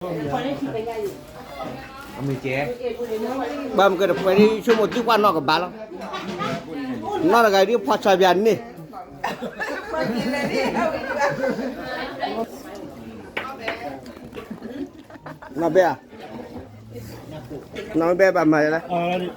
ဘၣ်မ့ၢ်ကဲတပှဲၤဒ်ဆိကမိၣ်သံကွၢ်နီၢ်ကဘၣ်လီၤ. နီၢ်တဂၤဒ်ဖီၣ်ဆီပၠးန့ၣ် နီၢ်ဘဲဧါ, နီၢ်ဘဲဘၣ်မၤလဲၣ်. ဒီ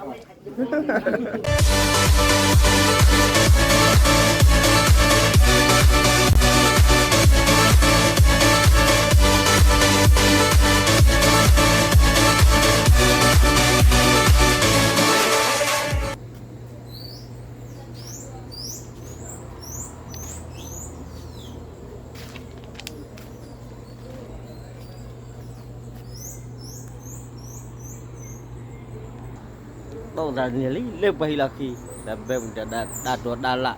းတၢ်န့ၣ်လံ လၢပှၤဟံးလီၢ်ခံ တၢ်ဘဲပူၤတၢ်ဒါတၢ်လၢ်,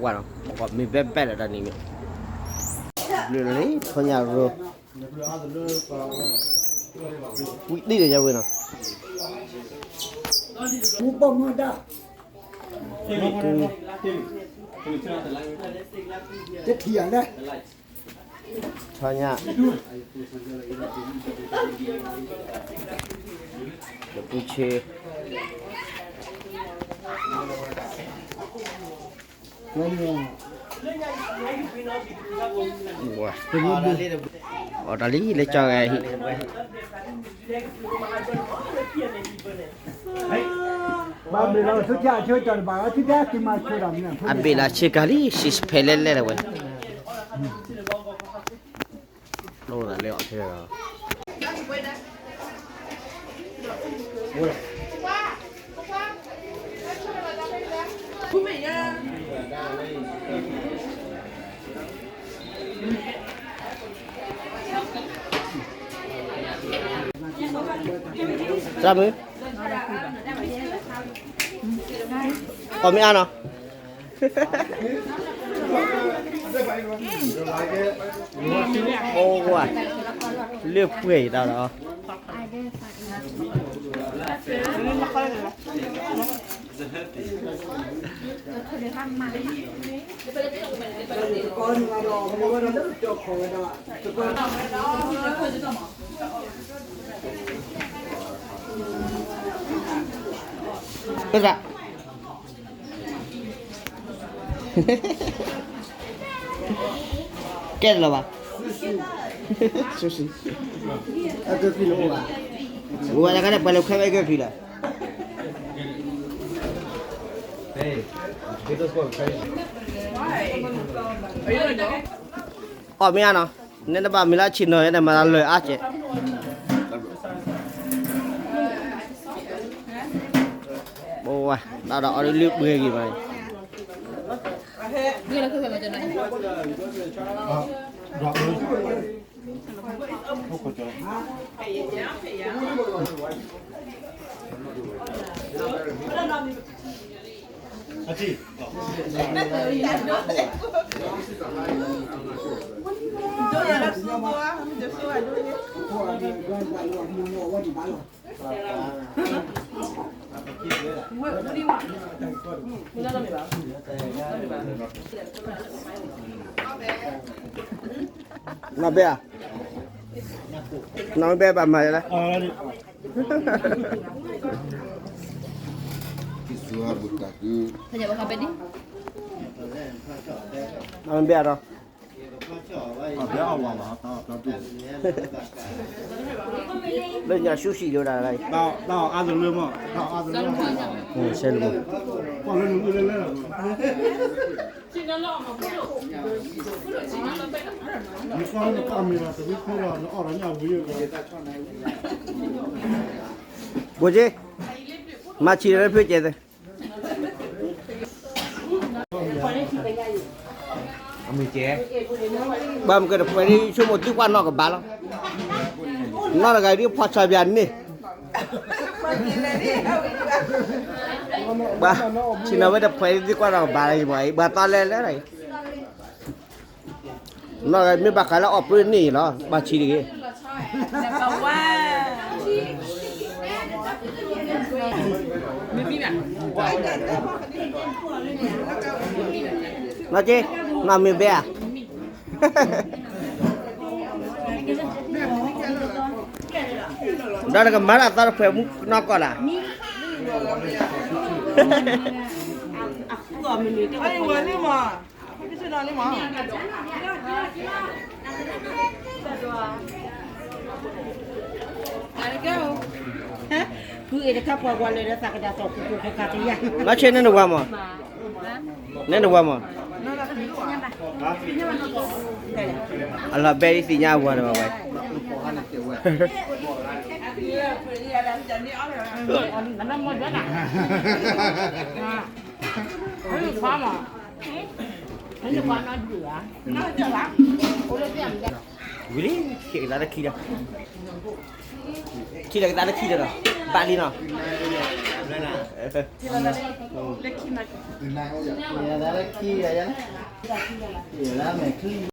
ဝဲနီၤ မ့ၢ်ဘဲဘဲလၢတၢ်န့ၣ်မ့ၢ် ဘျုးလံ ထီညၣ်ရိ ဝံၤဒ်န့ၣ်ညါဝဲနီၤ ပှၤမၤဒါ တထံၣ်ယၤလဲၣ် ထီညၣ် တပူၤဆ့ အီၣ်တၢ်လံ လၢကၠီဂၤဟံၣ် အဘ့ၣ်လၢဆူၣ်ဆါအဆၢကတီၢ်တဘၣ်လီၤ ထံဖဲသံမၤဆိတၢ်မနုၤ ဖဲလဲၣ်လဲၣ်ဝဲ လိၣ်သးလၢအီၣ်ထဲလီၤ သရၣ်မုၣ် အီၣ်မ့ၢ်အါနီၤ အိၣ်ဝါ လၢပှဲၤအံၤတၢ်ဒီး ပစ ကဲလီၤဘၣ် ဆူၣ်ဆံ အကဖံလၢအိၣ်ဘၣ် ဝဲလၢကန့ၣ် ပှၤလၢခွဲးဝဲကဖံလီၤ အီၣ်မ့ၢ်အါနီၤ နဲတဘၣ်မံၤလၢဆ့ၣ်နီၤ နဲမၤလၢအါကဲး ဘိဝဲ ဒၣ်ဒီးအီၣ်ဒ်လၢပှဲၤဂ့ၤမး နီၢ်ဘဲဧါ, နီၢ်ဘဲဘၣ်မၤလဲၣ်, နီၢ်ဘဲဧါဒီး လၢညါဆူၣ်စံးဒိၣ်ဒၣ်လၢ ဆဲးလီၤ ဘိက့, မၤဆံးလၢဖုကဲသ့, ဘၣ်မ့ၢ်ကဲတပှဲၤဒ် ဆိကမိၣ်သံကွၢ်နီၢ်ကဘၣ်လီၤ, နီၢ်တဂၤဒ်ဖီၣ်ဆီပၠးန့ၣ် ဘၣ်ဆံးနီၢ်ဝဲတပှဲၤဒ်သံကွၢ်နီၢ်ကဘၣ်လီၤ, ဘၣ်သးလဲၤလဲၤလီၤ, နီၢ်တဂၤမ့ၢ်ဘၣ်ဃးလၢအီၣ်ပြၢန့ၣ်လီၤ, ဘၣ်ဆံးတဂ့ၤ နီၢ်က့, နီၢ်မ့ၢ်ဘဲဧါ, ဒီးနကမၤတၢ်သီတဖှဲးမူနီၢ်ကီၢ်လၢ်. မၤဆ့န့ၣ်နဝၤမး, န့ၣ်နဝၤမး, အလီၤဘဲဒ်သ့ၣ်ညါအဝၤတဘၣ်ဝဲ, ဝံၤလံ, ခံကသးတခံဒီး, ခံဒီးကသးတခံဒီးဒီး, ဘၣ်လံနီၤ, လၢခံ, လၢမဲာ်ချံ